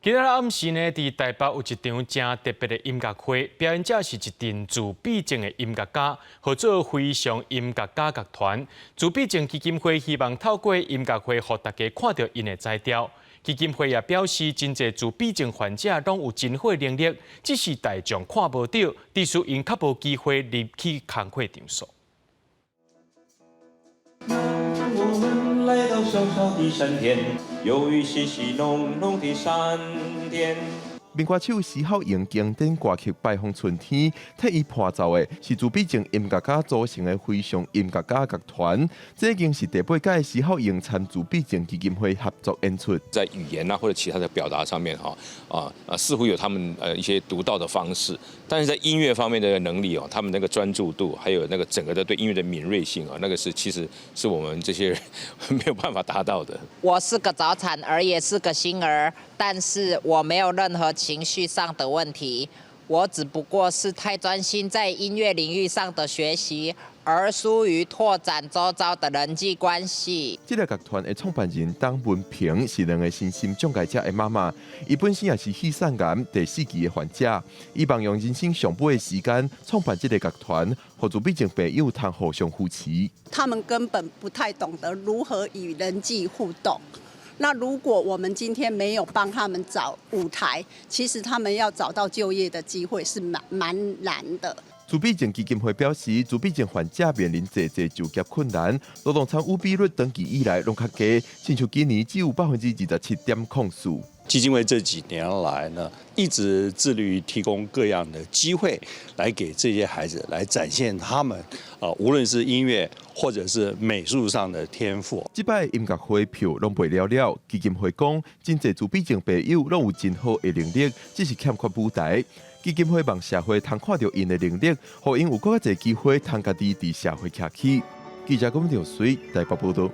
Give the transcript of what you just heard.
今仔暗時呢，佇台北有一場誠特別的音樂會，表演者是一陣自閉症的音樂家，號做飛翔音樂家樂團。自閉症基金會希望透過音樂會，予大家看著𪜶的才調。基金會也表示，真濟自閉症患者攏有真好能力，只是大眾看無著，致使𪜶較無機會入去工課場所。我們來到小小的山巔，有雨淅淅濃濃的閃電。民歌手徐巧瑩經典歌曲《拜訪春天》，替伊伴奏的是自閉症音樂家組成的飛翔音樂家樂團。這已經是第八屆徐巧瑩參自閉症基金會合作演出。在語言啊或者其他的表達上面，哈啊啊，似乎有他們一些獨到的方式，但是在音樂方面的能力哦，他們那個專注度，還有那個整個的對音樂的敏銳性啊，那個是其實是我們這些人沒有辦法達到的。我是個早產兒，也是個星兒，但是我沒有任何情緒上的問題，我只不過是太專心在音樂領域上的學習，而疏於拓展周遭的人際關係。這個樂團的創辦人董文平是兩个身心障礙者的媽媽，伊本身也是肺腺癌第四期的患者，伊望用人生上尾的時間創辦這個樂團，予自閉症朋友通互相扶持。他們根本不太懂得如何與人際互動。那如果我們今天沒有幫他們找舞台，其實他們要找到就業的機會是蠻難的。自閉症基金會表示，自閉症患者面臨濟濟就業困難，勞動參與比率長期以來攏較低，親像今年只有27.04%。基金會這幾年來呢，一直致力於提供各樣的機會，來給這些孩子來展現他們啊，無論是音樂或者是美術上的天賦。這擺音樂會票攏賣了了，基金會講，真濟自閉症朋友攏有真好的能力，只是欠缺舞台。基金會望社會通看著𪜶的能力，予𪜶有閣較濟機會通家己佇社會徛起。記者龔兆水台北報道。